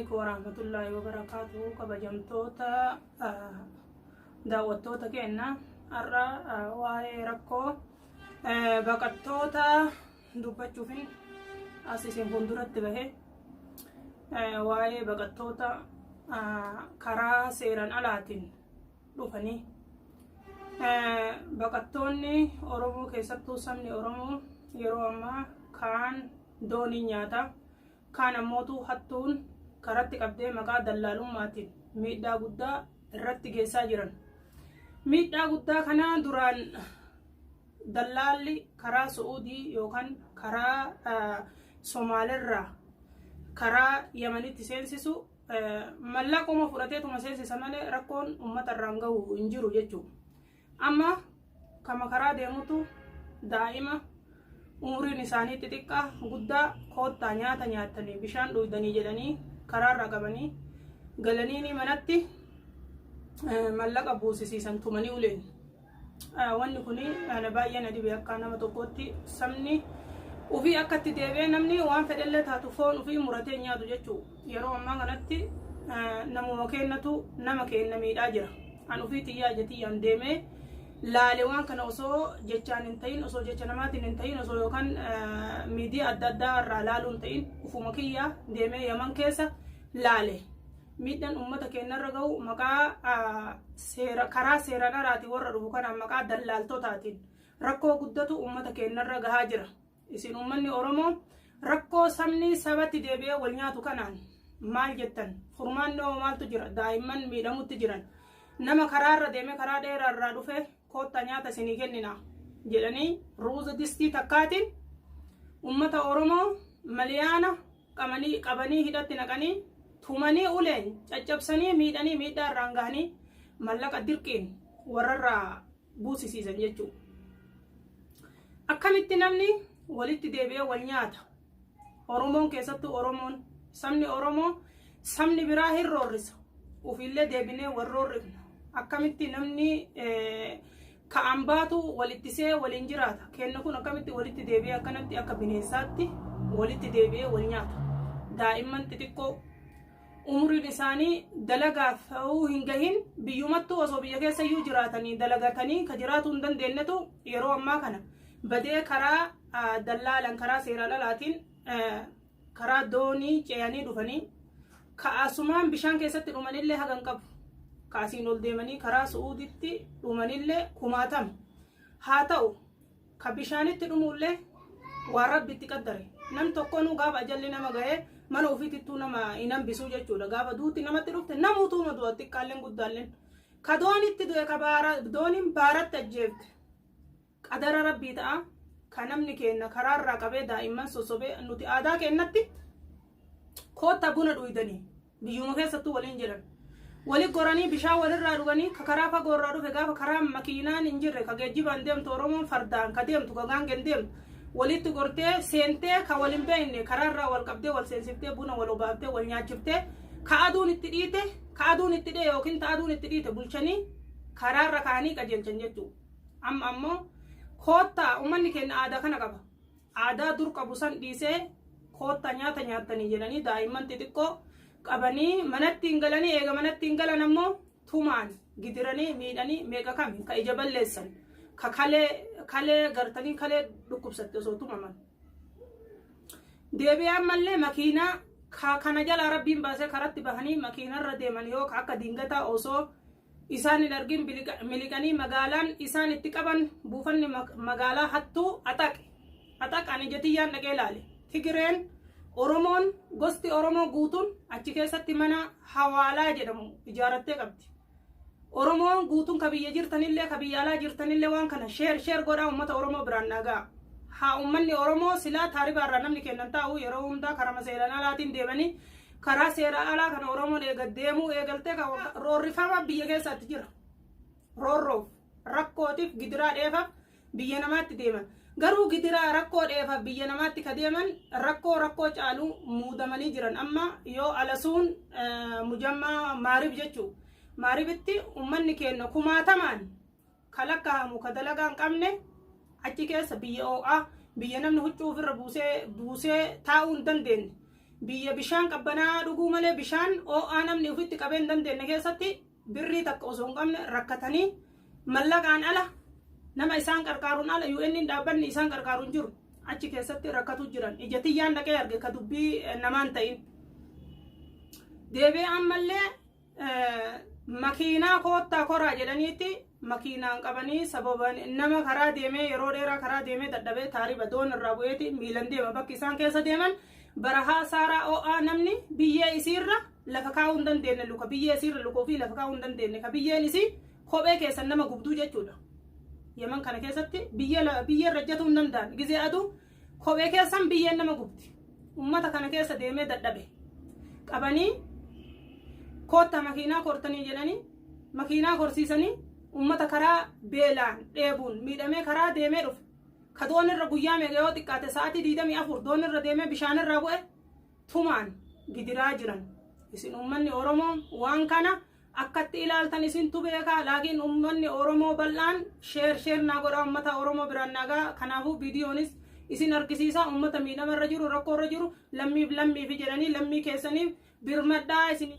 alaikum warahmatullaahi wabarakaatuhu. Kabajamtoota daawwattoota keenya, har'a waa'ee rakkoo baqattoota dubbachuufin as isin fuulduratti bahe. Waa'ee baqattoota karaa seeran alaatiin dhufanii, baqattoonni Oromoo, keessattuu sabni Oromoo, yeroo ammaa kaan doonii nyaata, kaan ammootu hattuun karatti qabdee maqaa dallaalummaatiin miidhaa guddaa irratti geessaa jiran. Miidhaa guddaa kana duraan dallaalli karaa Su'uudii yookaan karaa Somaalirraa karaa Yamanitti seensisu mallaquma fudhateetuma seensisa malee rakkoon uummata irraan gahu hin jiru jechuudha. Amma kama karaa deemutu daa'ima umriin isaanii xixiqqaa guddaa koottaa nyaata nyaattanii bishaan dhuydanii jedhanii karaarra qabanii galaniini manatti mallaqa buusisiisan, tumanii uleen. Wanni kun ana baay'ee na dhibe. Akka nama tokkootti sabni ufii akka itti deebi'ee namni waan fedhellee taatu foon ufii muratee nyaatu jechuu. Yeroo ammaa kanatti namuma kennatu nama kenna miidhaa jira. An ufii xiyyaa ija xiyyaan deemee laale waan kana, osoo jechaan hin ta'in, osoo jecha namaatiin hin ta'in, osoo yookaan miidiyaa adda addaa irraa laaluu hin ta'in, ufuma kiyyaa deemee Yaman keessa laale. Miidhaan uummata keenyarra gahu maqaa seera karaa seeraan alaatiin warra dhufu kanaan, maqaa dallaaltotaatiin rakkoo guddatu uummata keenyarra gahaa jira. Isin uummanni Oromoo rakkoo sabni sabatti deebi'ee wal nyaatu kanaan maal jettan? Furmaanni hoo maaltu jira? Daa'imman miidhamutti jiran. Nama karaarra deemee karaa dheeraa irraa dhufe koottaa nyaata isinii kennina jedhanii ruuza distii takkaatiin uummata Oromoo maliyaana qabanii qabanii hidhatti naqanii, tumanii, uleen caccabsanii, miidhanii, miidhaa irraan gahanii mallaqa dirqiin warrarraa buusisiisan jechuudha. Akkamitti namni walitti deebi'ee wal nyaata? Oromoon, keessattuu Oromoon, sabni Oromoo sabni biraa hin roorrisa. Ofiillee deebinee wal roorrifna. Akkamitti namni ka'an baatu walittisee waliin jiraata? Kenna kun akkamitti walitti deebi'ee akkanatti akka bineensaatti walitti deebi'ee wal nyaata? Daa'imman xixiqqoo umuriin isaanii dalagaaf ta'uu hin gahin, biyyumattuu osoo biyya keessa iyyuu jiraatanii dalagatanii ka jiraatuu hin dandeenyetu yeroo ammaa kana badee karaa dallaalan, karaa seeraan alaatiin karaa doonii ce'anii dhufanii ka'asumaan bishaan keessatti dhumanillee hagan qabu. Kaasiin ol deemanii karaa Su'uuditti dhumanillee kumaatama. Haa ta'u, ka bishaanitti dhumuullee waan Rabbi itti qaddare. Nam tokkonuu gaafa ajalli nama gahee mana ofiitittuu nama hin hambisuu jechuudha. Gaafa duuti namatti dhufte namuutuuma du'a, xiqqaalleen guddaalleen. Ka doonitti du'e, ka baara dooniin baaratti ajjeefte, qadara Rabbii ta'a. Ka namni keenya karaarraa qabee daa'imman sossobee, nuti aadaa keenyatti koottaa buna dhuydanii biyyuma keessattuu waliin jedhan. Wali goranii bishaan walirraa dhuganii, ka karaa fagoo irraa dhufe, gaafa karaa makiinaan hin jirre, ka geejjibaan deemtu Oromoon fardaan ka deemtu, ka gaangeen deemtu, walitti gortee seentee, ka wal hin beekne karaarraa wal qabdee wal seensiftee, buna wal obaaftee, wal nyaachiftee, ka aduun itti dhiite, ka aduun itti dhi'e yookiin ta aduun itti dhiite bulchanii karaarra kaanii qajeelchan jechuudha. Amma ammoo koottaa, uummanni keenya aadaa kana qaba. Aadaa dur qabu san dhiisee koottaa nyaata nyaattanii jedhanii daa'imman xixiqqoo qabanii manatti hin galanii. Eega manatti hin galan ammoo tumaan gidiranii miidhanii, meeqa kami ka ija balleessan, ka kalee kalee gartanii kalee dhukkubsatte osoo tumaman. Deebi'ee ammallee makiinaa ka kana jalaa Rabbiin baasee karatti bahanii makiinarra deeman yoo ka akka dingataa osoo isaan hin argin miliqanii magaalaan isaan itti qaban, buufanni magaalaa hattuu Axaqe. Axaq ani jetiyyaan dhaqee ilaale. Tigireen, Oromoon, gosti Oromoo guutuun achi keessatti mana hawaalaa jedhamu ijaarattee qabdi. Oromoon guutuun ka biyya jirtanillee, ka biyya alaa jirtanillee, waan kana share share godhaa uummata Oromoo biraan dhagaa. Haa uummanni Oromoo silaa taaribaarraa namni kennan taa'u yeroo hundaa karama seeraan alaatiin deemanii, karaa seera alaa kana Oromoon eega deemuu eegaltee roorrifama biyya keessaatti jira. Roorroof, rakkootiif, gidiraa dheefaaf biyya namaatti deeman. Garuu gidiraa rakkoo dheefaaf biyya namaatti ka deeman rakkoo rakkoo caalu muudamanii jiran. Amma yoo alasuun mujammaa Maarib jechuu. Maaribitti uummanni keenya kumaatamaan ka lakkaa'amu, ka dalagaa hin qabne, achi keessa biyya oo'aa, biyya namni huccuu ofirra buusee buusee taa'uu hin dandeenye. Biyya bishaan qabbanaa dhuguu malee bishaan ho'aa namni ofitti qabee hin dandeenye keessatti birrii takka osoo hin qabne rakkatanii, mallaqaan ala, nama isaan qarqaaruun ala, UN dhaabbanni isaan qarqaaru hin jiru. Achi keessatti rakkatu jiran. Ija tiyyaan dhaqee arge, ka dubbii namaan ta'in. Deebi'ee ammallee makiinaa koottaa koraa jedhaniitti makiinaan qabanii, sababa nama karaa deemee, yeroo dheeraa karaa deemee dadhabee taariba doon irraa bu'eeti miilan deema. Bakki isaan keessa deeman barahaa saaraa ho'aa, namni biyyee isiirra lafa kaa'uu hin dandeenye, luka biyyee isiirra luka ofii lafa kaa'uu hin dandeenye, ka biyyeen isii kophee keessan nama gubduu jechuudha. Yaman kana keessatti biyyee irra ejjatuu hin danda'an. Gizee aduu kophee keessan biyyeen nama gubdi. Ummata kana keessa deemee dadhabe qabanii kootta makiinaa kortanii jedhanii makiinaa korsiisanii, ummata karaa beelaan dheebuun miidhamee karaa deemee dhufe, ka doon irra guyyaa meeqa, yoo xiqqaate sa'aatii 24 doon irra deemee bishaan irraa bu'e tumaan gidiraa jiran. Isin ummanni Oromoo waan kana akkatti ilaaltan isintu beekaa. Laakiin ummanni Oromoo bal'aan share share naa godhaa, ummata Oromoo biraan nagaa. Kanaafuu viidiyoonis isin argisiisa, ummata miidhama irra jiru, rakkoo irra jiru, lammiif lammiif jedhanii lammii keessaniif birmadhaa isin.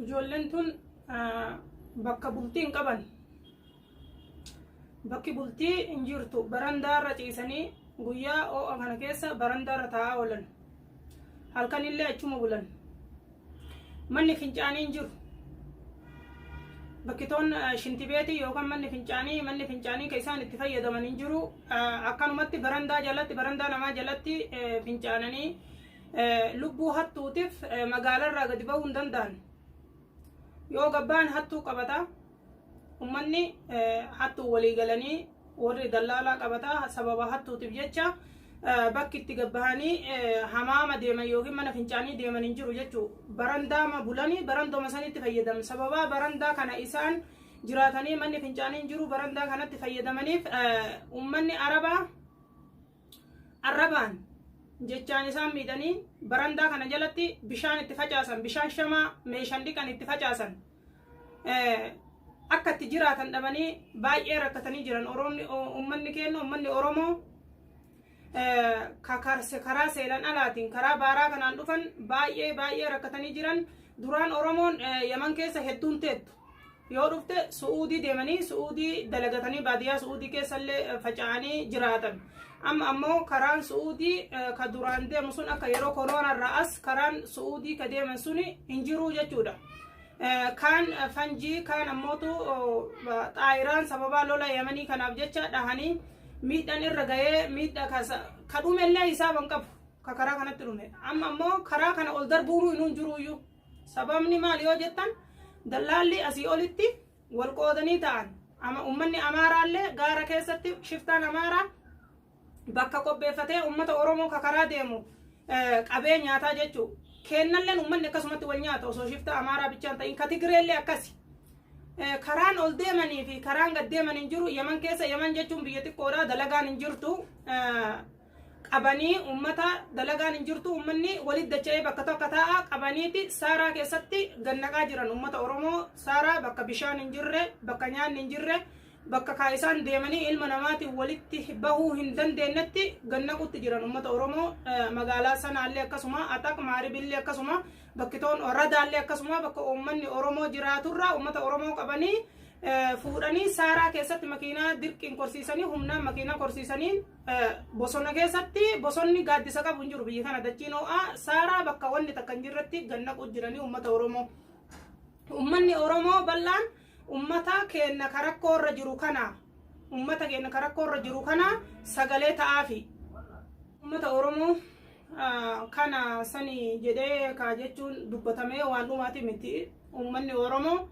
Ijoolleen tun bakka bultii hin qaban. Bakki bultii hin jirtu. Barandaarra ciisanii guyyaa ho'a kana keessa barandaarra taa'aa oolan. Halkanillee achuma bulan. Manni fincaanii hin jiru. Bakki toon shintibeetii yookaan manni fincaanii kan isaan itti fayyadaman hin jiru. Akkanumatti barandaa jalatti, barandaa namaa jalatti fincaananii, lubbuu hattuutiif magaalarraa gadi ba'uu hin danda'an. Yoo gabbaan hattuu qabata. Ummanni hattuu walii galanii warri dallaalaa qabata. Sababa hattuutiif jecha bakki itti gabbahanii hamaama deeman yookiin mana fincaanii deeman hin jiru jechuu. Barandaama bulanii barandooma sanitti fayyadaman. Sababa barandaa kana isaan jiraatanii manni fincaanii hin jiru, barandaa kanatti fayyadamaniif ummanni Arabaa arrabaan jechaan isaan miidhanii, barandaa kana jalatti bishaan itti facaasan, bishaan shamaa meeshaan dhiqan itti facaasan. Akka itti jiraatan dhabanii baay'ee rakkatanii jiran. Oromni, ummanni keenya, ummanni Oromoo karaa seelan alaatiin karaa baaraa kanaan dhufan baay'ee baay'ee rakkatanii jiran. Duraan Oromoon Yaman keessa hedduun teettu. Yoo dhufte Su'uudii deemanii Su'uudii dalagatanii baadiyyaa Su'uudii keessallee faca'anii jiraatan. Amma ammoo karaan Su'uudii ka duraan deemu sun akka yeroo koroonarraa as karaan Su'uudii ka deeman suni hin jiruu jechuudha. Kaan fanjii, kaan ammootu xaayiraan sababaa lola Yamanii kanaaf jecha dhahanii miidhaan irra gahee, miidha ka dhumellee hisaaban qabu ka karaa kanatti dhume. Amma ammoo karaa kana ol darbuunuu inuu hin jiruuyyuu. Sababni maal yoo jettan, dallaalli asii olitti wal qoodanii ta'an. Ama ummanni Amaaraallee gaara keessatti shiftaan Amaaraa bakka qopheeffatee ummata Oromoo ka karaa deemu qabee nyaataa jechuu. Kennalleen ummanni akkasumatti wal nyaata osoo shiftaa Amaaraa bichaan ta'in, ka Tigireellee akkasi. Karaan ol deemanii fi karaan gad deeman hin jiru Yaman keessa. Yaman jechuun biyya xiqqoodha, dalagaan hin jirtu. Qabanii ummata, dalagaan hin jirtu, ummanni walit dacha'ee bakka tokko taa'a. Qabaniiti saaraa keessatti gannaqaa jiran ummata Oromoo. Saaraa bakka bishaan hin jirre, bakka nyaanni hin jirre, bakka kaa isaan deemanii ilma namaatiin walitti bahuu hin dandeenyetti gannaqutti jiran ummata Oromoo. Magaalaa sanaallee akkasuma, Axaq Maaribillee akkasuma, bakkitoon Radaallee akkasuma, bakka uummanni Oromoo jiraaturraa ummata Oromoo qabanii fuudhanii saaraa keessatti makiinaa dirqiin korsiisanii, humnaan makiinaa korsiisanii bosona keessatti, bosonni gaaddisa qabu hin jiru biyya kana, dachiin ho'aa, saaraa bakka wanni takka hin jirretti gannaqu jiranii ummata Oromoo. Ummanni Oromoo bal'aan ummata keenya karakkoo irra jiru kana, ummata keenya karakkoo irra jiru kana sagalee ta'aafi. Ummata Oromoo kana sani jedhee ka jechuun dubbatamee waan dhumaati miti. Ummanni Oromoo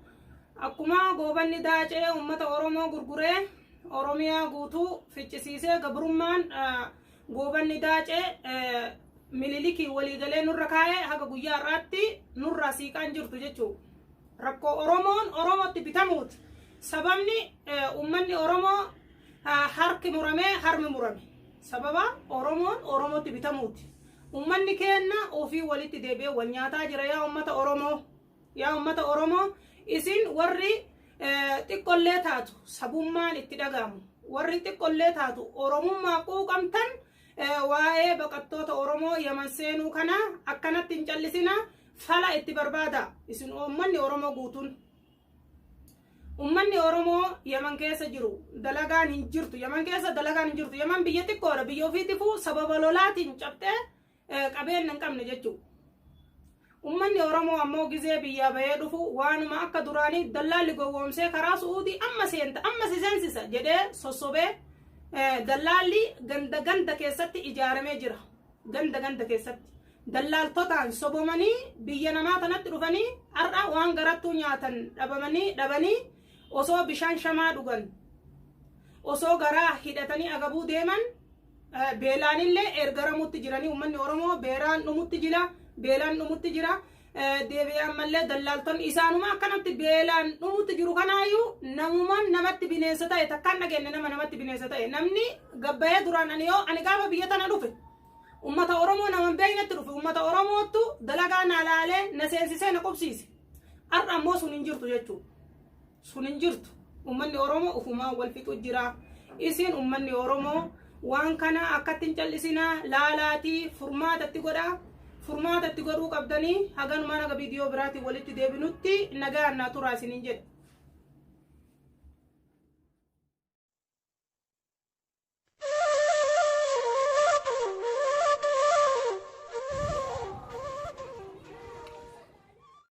akkuma Goobanni Daacee ummata Oromoo gurguree Oromiyaa guutuu ficcisiisee, gabrummaan Goobanni Daacee Mililikii waliigalee nurra kaa'ee haga guyyaa har'aatti nurraa siiqaan jirtu jechuudha. Rakkoo Oromoon Oromootti bitamuuti. Sababni uummanni Oromoo harki muramee harmi murame. Sababa Oromoon Oromootti bitamuuti. Uummanni keenya ofii walitti deebi'ee wal nyaataa jira. Yaa uummata Oromoo. Yaa uummata Oromoo, isin warri Xiqqollee taatu sabummaan itti dhaga'amu, warri xiqqollee taatu Oromummaa quuqamtan, waa'ee baqattoota Oromoo Yaman seenuu kana akkanatti hin callisina, fala itti barbaada. Isin uummanni Oromoo guutuun, ummanni Oromoo Yaman keessa jiru, dalagaan hin jirtu. Yaman keessa dalagaan hin jirtu. Yaman biyya xiqqoodha. Biyya ofiitifuu sababa lolaatiin cabxee qabeenya hin qabne jechuudha. Ummanni Oromoo ammoo gizee biyyaa bahee dhufu waanuma akka duraanii dallaalli gowwoomsee karaa Su'uudii amma seenta, amma si seensisa jedhee sossobee, dallaalli ganda ganda keessatti ijaaramee jira. Ganda ganda keessatti dallaaltotaan sobomanii biyya namaa tanatti dhufanii, har'a waan garattuu nyaatan dhabamanii dhabanii, osoo bishaan shamaa dhugan, osoo garaa hidhatanii agabuu deeman, beelaanillee ergaramutti jiranii. Uummanni Oromoo beelaan dhumutti jira, beelaan dhumutti jira. Deebi'ee ammallee dallaaltonni isaanuma akkanatti beelaan dhumutti jiru. Kanaayyuu namumaan namatti bineensa ta'e takkaan dhageenye, nama namatti bineensa ta'e namni gabbayee duraan. Ani yoo ani gaafa biyya tana dhufe ummata Oromoo nama hin beeknetti dhufe. Ummata Oromootu dalagaa na laalee, na seensisee, na qubsiise. Har'a ammoo sun hin jirtu jechuudha, sun hin jirtu. Ummanni Oromoo ufumaan wal fixu jira. Isin ummanni Oromoo waan kana akkatti hin callisinaa, laalaatii furmaatatti godhaa, furmaatatti godhuu qabdanii. Haganumaan haga viidiyoo biraatiin walitti deebinutti nagaan naa turaa isiniin jedha.